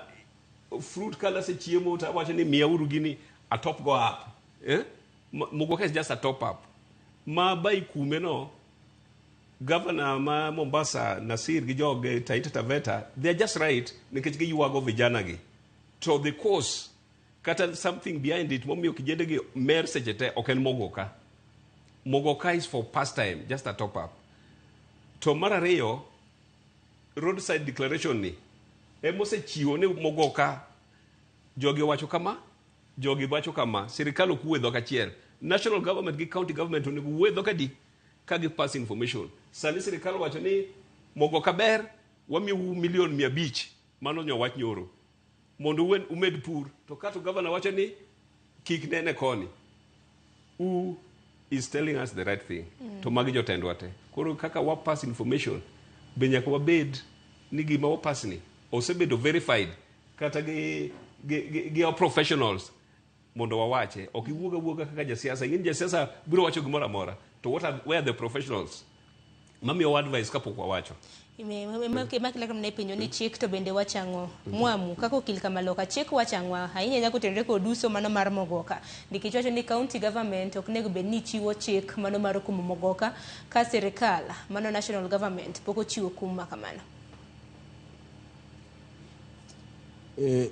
fruit ka nasechiemo to awacho ni miya uru gini a top go up. Mogoka is just a top up. Ma bai kume no Governor ma Mombasa Nasir gi joge Taita Taveta they are just right nikech giywago vijana gi. To the cause kata something behind it momiyo kijende gi mer seche te ok en mogoka. Mogoka is for pastime, just a top up. To mar ariyo roadside declaration ni emosechiwo ni mogoka jogi owacho kama, jogi wacho kama, sirikal ok wuo e dhok achiel. National government gi county government onego wuo e dhok adi ka gi pass information. Sani sirikal wacho ni mogoka ber, wamiyou milion 500, mano nyo wach nyoro. Mondo umed pur, to kato governor wacho ni kik nene koni. Who is telling us the right thing? To magi jotendwa te. Koro kaka wa pass information be nyaka wabed ni gima wa pass ni osebedo verified kata gi our professionals mondo wawache. Ok iwuog awuoga kaka jasiasa. Ing'e ni jasiasa biro wacho gimoro amora. To where are the professionals mamiyowa advice kapok wawacho? Makilaka ne penjo ni chik to bende wachang'o Mwamu kaka okil kamaloka chik wachang'o ahinya ahinya kotenore kod uso mano mar mogoka nikech wacho ni county government ok onego bed ni chiwo chik mano mar kumo mogoka ka sirikal mano national government pok ochiwo kum ma kamano.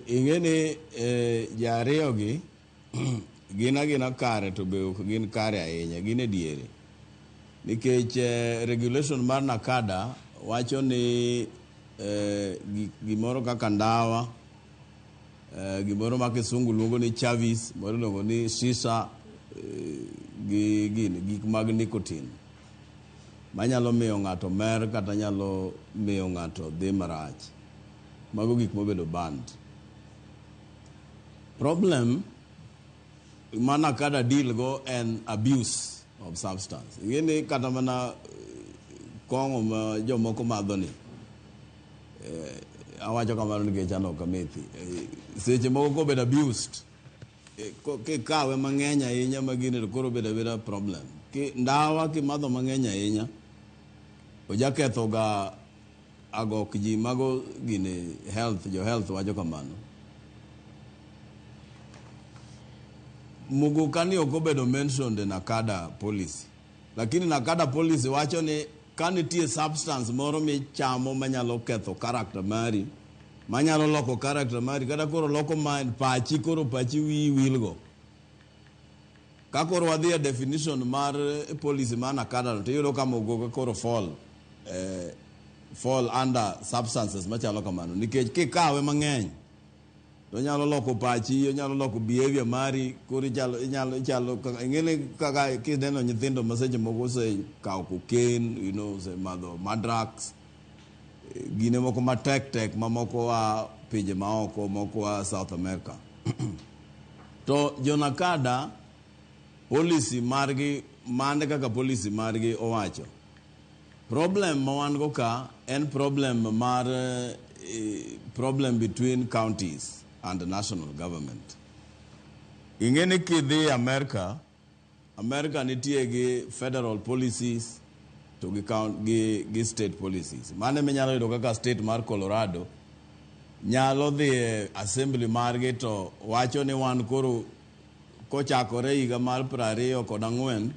Ing'e ni jariyo gi gin agina kare to be ok gin kare ahinya, gin e diere. Nikech regulation mar NACADA wacho ni gimoro kaka ndawa, gimoro ma kisungu luongo ni chavis, moro iluongo ni shisha, gi gini, gik mag nicotine manyalo miyo ng'ato mer kata nyalo miyo ng'ato dhi marach. Mago gik mobedo banned. Problem ma NACADA deal go en abuse of substance. Ing'e ni kata mana kong'o ma jomoko madho ni, awacho kamano nikech an ok amethi. Seche moko kobedo abused, kikawe mang'eny ahinya ma gini to koro bedo abeda problem. Ndawa kimadho mang'eny ahinya, ojaketho ga agok ji mago gini health, jo health wacho kamano. Muguka ni ok obedo mentioned e NACADA policy. Lakini NACADA policy wacho ni ka nitie substance moro michamo manyalo ketho character mari, manyalo loko character mari, kata koro loko mind, pachi, koro pachi wiyi wilgo. Ka koro wadhi e definition mar policy mar NACADA no, tiyudo ka muguka koro fall under substances machalo kamano. Nikech kikawe mang'eny, to onyalo loko pachi, onyalo loko behavior mari, koro ichalo kaka, ing'e ni kaka kineno nyithindo ma seche moko osekawo cocaine, osemadho madrugs, gine moko matek tek ma moko a pinje maoko, moko a South America. To jo NACADA policy margi, mane kaka policy margi owacho. Problem ma wan go ka en problem mar problem between counties and the national government. Ing'e ni kidhi America, America nitie gi federal policies to gi count, gi state policies. Mane minyalo yudo kaka state mar Colorado nyalo dhi e assembly margi to wacho ni wan koro kochakore higa mar 24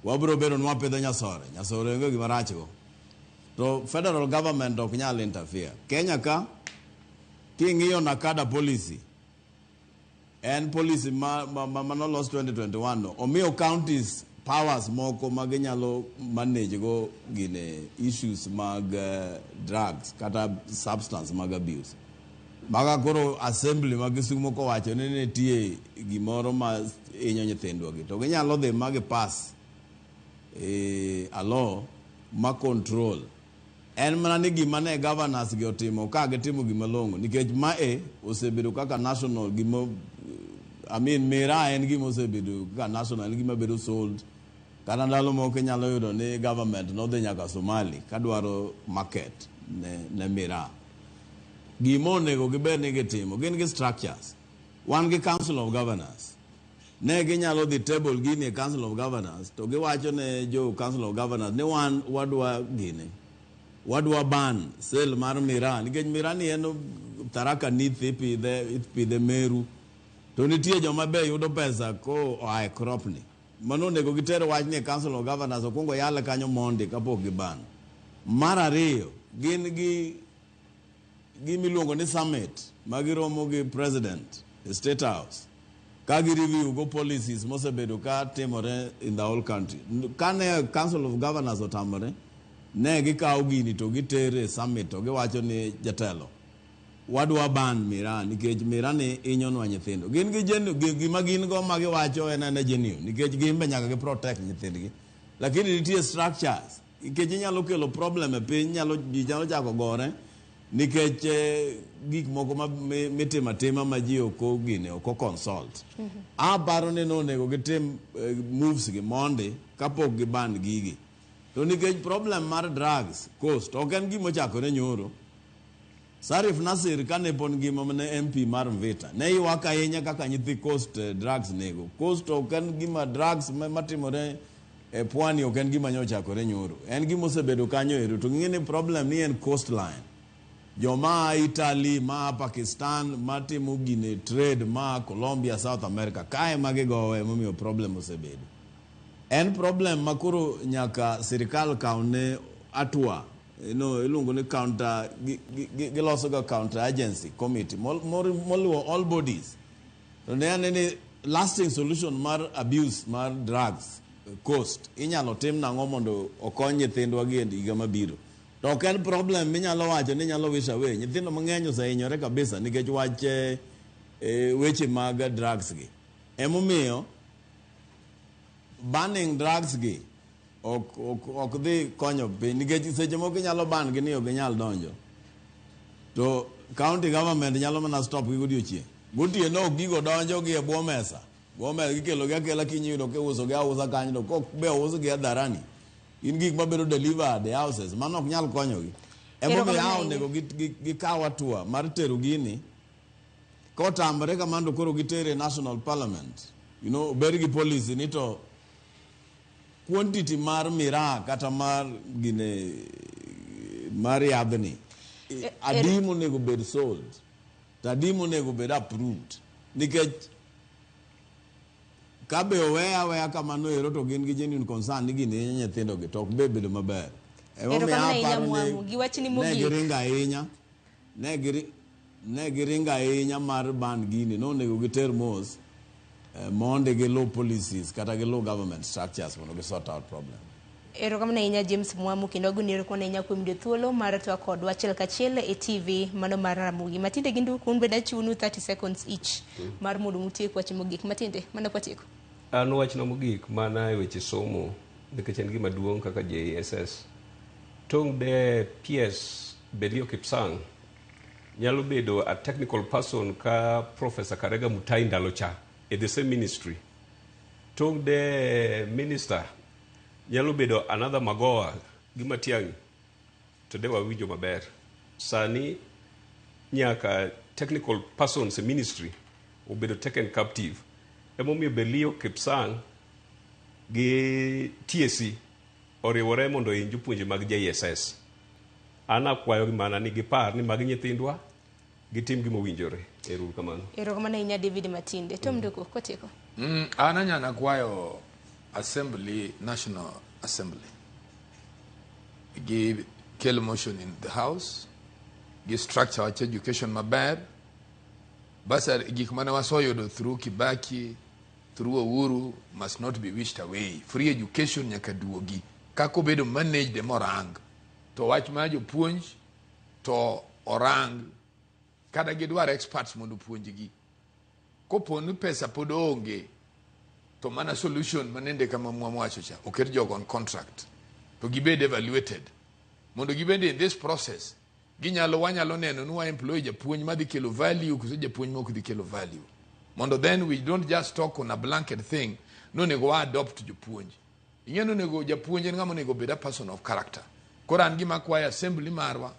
wabiro bedo ni wapidho nyasore. Nyasore onge gima rach go. To federal government ok nyal interfere. Kenya ka king'iyo NACADA policy, en policy ma nolos 2021 no, omiyo counties powers moko ma ginyalo manage go gine issues mag drugs kata substance mag abuse. Maga koro assembly ma Kisumu kowacho ni nitie gimoro ma hinyo nyithindwa gi, to ginyalo dhi ma gi pass a law ma control. En mana ni gima ne governors gi otimo ka gitimo gima long'o, nikech mae osebedo kaka national gima, I mean, miraa en gima osebedo kaka national, en gima bedo sold. Kata ndalo moko inyalo yudo ni government nodhi nyaka Somali kadwaro market ne miraa. Gima onego gibed ni gitimo, gin gi structures. Wan gi Council of Governors. Ne ginyalo dhi table gini e Council of Governors, to giwacho ne jo Council of Governors ni wan wadwa gini. Wadwa ban sale mar miraa, nikech miraa ni en Tharaka Nithi ipidhe Meru. To nitie joma be yudo pesa ko oa e crop ni. Mano onego giter wach ni e Council of Governors okwongo yale kanyo mondi kapok giban. Mar ariyo, gin gi gima iluongo ni summit ma giromo gi president e State House ka gi review go policies mosebedo ka timore in the whole country. Kane Council of Governors otamore, ne gikawo gini to gitere e summit to giwacho ni jatelo, wadwa ban miraa nikech miraa ni hinyonwa nyithindo. Gin gi gima gin go ma giwacho en ena genuine nikech gin be nyaka gi protect nyithindgi. Lakini nitie structures nikech inyalo kelo problem e piny, ji nyalo chako gore nikech gik moko ma mitimo atima ma ji ok ogine, ok consult. Aparo ni nonego gitim moves gi mondi kapok giban gigi. To nikech problem mar drugs coast ok en gima ochakore nyoro. Sarif Nasir kane pod ngima mane MP mar Mvita ne ywak ahinya kaka nyithi coast drugs nego. Coast ok en gima drugs matimore e pwani ok en gima nyochakore nyoro. En gima osebedo kanyo ero to ging'e ni problem ni en coastline. Joma a Italy, ma a Pakistan, matimo gine trade, ma a Colombia, South America, kae ma gigowe emomiyo problem osebedo. En problem ma koro nyaka sirikal kawne hatua. No, iluongo ni counter, giloso ga counter agency committee moluwo all bodies. To ne ane ni lasting solution mar abuse mar drugs coast inyalo tim nang'o mondo okony nyithindwa gi e higa mabiro. To ok en problem minyalo wacho ni inyalo wish away. Nyithindo mang'eny osehinyore kabisa nikech wach weche mag drugs gi. Emomiyo banning drugs gi ok dhi konyo piny nikech seche moko inyalo ban gi ni ok ginyal donjo. To county government nyalo mana stop gi godiochieng'. Gotieno ok gigo donjo gi e bwo mesa. Bwo mesa gikelo gi akela kiny iyudo kiuso gi ausa kanyo to kok be ous gi hadharani. In gik mabedo delivered e houses mano ok nyal konyogi. Emomiyo Erokamano onego gikaw hatua mar tero gini. Kotamore kamano to koro gitere national parliament. You know, obed gi policy ni to quantity mar miraa kata mar gine mar yadhni adi monego bed sold to adi monego bed approved nikech ka be oweya aweya kamano ero to gin gi genuine concern ni gini hinyo nyithindo gi to ok be bedo maber. Emomiyo Erokamano ahinya aparo ni Mwamu. Gi wachni ne mogik. giringo ahinya ne giringo ahinya mar ban gini nonego giter mos mondi giluw policies kata giluw government structures mondo gi sort out problem. Erokamano ahinya James Mwamu kendo agoni erokamano ahinya kuom yudo thuolo mar twak kodwa achiel kachiel e TV mano mar Ramogi. Matinde gi Nduku un bende achiwonu 30 seconds each mar mondo mutiek wach mogik. Matinde, mano kwatieko. An wachna mogik mana e weche somo nikech en gima duong' kaka JSS. Tong' de PS Belio Kipsang nyalo bedo a technical person ka Professor Karega Mutai ndalo cha e the same ministry. Tong' de minister nyalo bedo another Magoha gi Matiang'i to de wawinjo maber. Sani nyaka technical persons e ministry obedo taken captive. Emomiyo Belio Kipsang gi TSC oriwore mondo oiny jopuonje mag JSS. An akwayogi mana ni gipar ni magi nyithindwa, gitim gima owinjore. Ero uru kamano. Erokamano ahinya David Matinde. Tom Nduku, kwatieko. An anyalo kwayo Assembly, National Assembly gi kel motion in the house gi structure wach education maber basari gik mane wasoyudo through Kibaki through Uhuru must not be wished away. Free education nyaka duogi kaka obedo managed emorang to wach mar jopuonj to orang kata gidwar experts mondo opuonjgi kopo ni pesa pod onge to mana solution manende kama Mwamu wacho cha oket jogo on contract to gibed evaluated mondo gibende in this process ginyalo wanyalo neno ni wa employ japuonj madhi kelo value koso japuonj mok dhi kelo value mondo then we don't just talk on a blanket thing nonego wa adopt jopuonj ing'e nonego japuonj en ng'ama onego bed a person of character koro an gima akwayo assembly marwa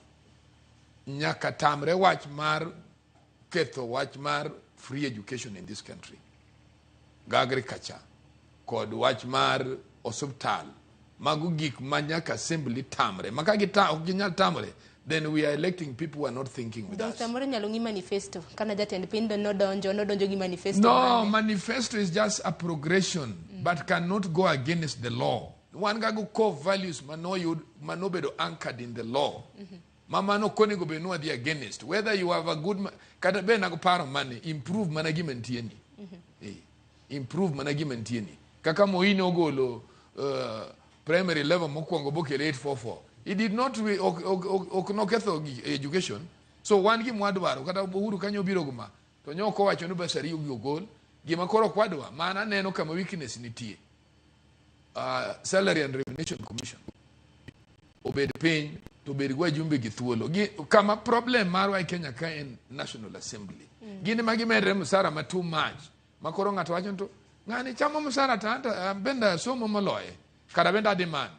nyaka tamre wach mar ketho wach mar free education in this country ga agriculture kod wach mar osuptal mago gik ma nyaka assembly tamre ma ka ok ginyal tamre then we are electing people who are not thinking with Dong us samoro inyalo ng'i manifesto. Kana jatend piny nodonjo gi manifesto. No, mane. manifesto is just a progression but cannot go against the law. Wan gago core values manoyud manobedo anchored in the law. Ma mano ok onego bed ni wadhi against. Whether you have a good kata be nago paro mane improve mana gima nitie ni. Improve mana gima nitie ni. Kaka Moi nogolo primary level mokwongo bokelo 844. He did not ok noketho education. So wan gima wadwaro kata Uhuru kanyo obiro go ma to nyo ok owacho ni bursary gi ogol gima koro ok wadwa mana aneno kama weakness nitie. Salary and Remuneration Commission obed piny to bed gi wajumbe gi thuolo. Kama problem marwa e Kenya ka en National Assembly. Gin ema gimedre msara ma too much. Ma koro ng'ato wacho ni to ng'ani chamo msara to anto bende asomo moloye. Kara bende a demand.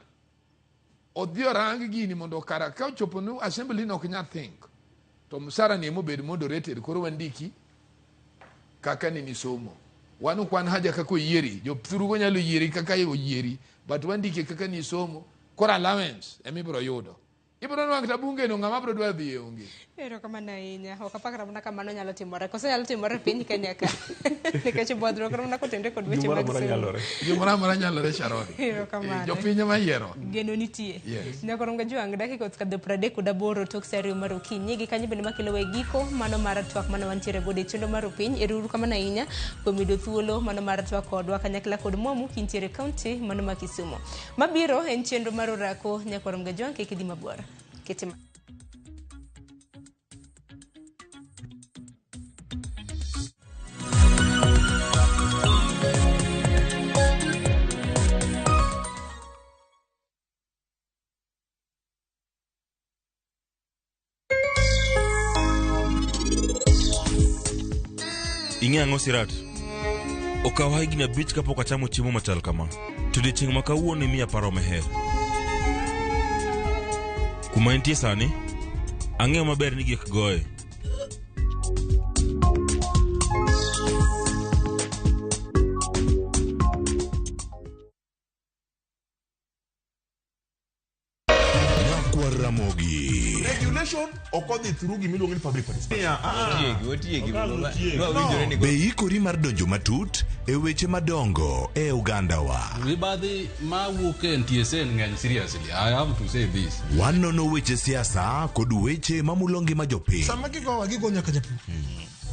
Odhi orang gini mondo kara ka ochopo ni assembly no ok nyal think to msara ni emobed moderated koro wandiki kaka nini somo. Wan ok wan haja kaka oyieri, jothurugo nyalo yieri kaka oyieri, but wandike kaka ni somo, koro allowance emibiro yudo. Ibiro nwang'o kata bunge no ng'ama biro dwa dhi e onge. Erokamano ahinya. Ok apakra mana kamano nyalo timore. Koso nyalo timore e piny Kenya ka. Nikech bodhruok mana kotenore kod weche Gimoro mag amora somo. nyalore. Gimoro amora nyalore Sharon. Erokamano. Jopiny ema yiero. Geno nitie. Yes. Nyakorom Gajwang' dakika okadho 38 tok sa 2 mar okinyi. Gi kanyo bende makelo e giko mano mar twak mane wantiere godo e chenro mar opiny. Ero uru kamano ahinya kuom yudo thuolo mano mar twak kodwa kanyakla kod Mwamu kintiere kaunti mano ma Kisumu. Mabiro en chenro mar orako. Nyakorom Gajwang' kik idhi mabor. Kete ma Ing'e ang'o Sirat? Okawa higni 5 kapok achamo chiemo machal kama. To odiechieng' ma kawuono imiya paro meher. Kuma entie sani, ang'eyo maber ni gik goye. Nyakwar Ramogi. Regulation ok odhi through gimiluongo ni public participation. Otiegi, No. Be ikori mar donjo matut e weche madongo e ogandawa? Mibadhi mawuok e NTSA ng'eny seriously. I have to say this. Wanono weche siasa kod weche mamulo ngima jopiny. Sama gigowa gigo nyaka japur.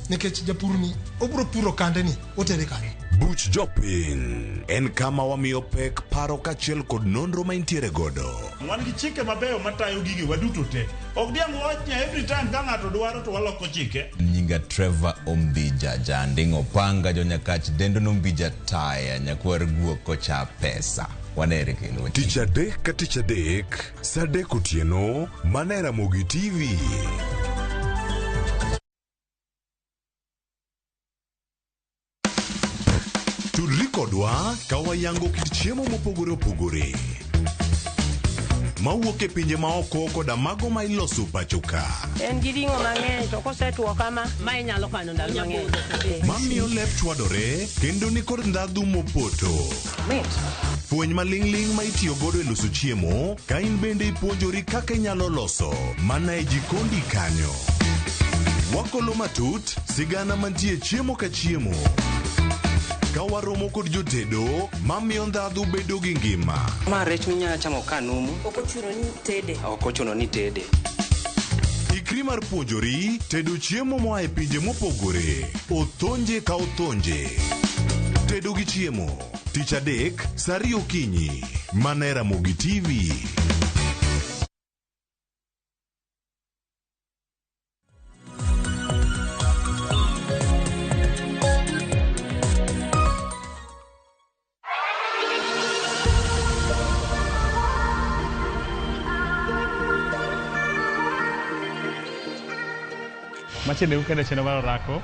Nikech japur ni obro puro kande ni otere kanye. Buch jopiny en kama wamiyo pek paro kaachiel kod nonro ma intiere godo. Wan gi chike mabeyo matayo gige waduto te. Ok diang' wawach ni every time ka ng'ato dwaro to waloko chike. Nyinga Trevor Ombija Janding Opanga Jonyakach Dendo Nombija Taya Nyakwar Guok Kocha Pesa. Wanere kendo. Tich adek ka tich adek, sa 3 otieno, mana e Ramogi TV. Tudri kodwa ka wayango kit chiemo mopogore opogore mawuok e pinje maoko koda mago ma iloso pacho ka. En gi ring'o mang'eny to kosetwo kama, ma inyalo kano ndalo mang'eny. Mamiyo lep chwadore kendo nikod ndhadhu mopoto. Fweny maling'ling' ma itiyo godo e loso chiemo ka in bende ipuonjori kaka inyalo loso mana e jikondi kanyo. Wakolo matut sigana mantie chiemo ka chiemo. Ka waromo kod jotedo mamiyo ndhadhu bedo gi ngima. Ma rech minyalo chamo ka numu. Ok ochuno ni tede. Ok ochuno ni tede. Ikri mar puonjori tedo chiemo moa e pinje mopogore. Othonje ka othonje. Tedo gi chiemo. Tich adek, sa 2 okinyi. Mana e Ramogi TV. Machiegni kende chenro mar orako.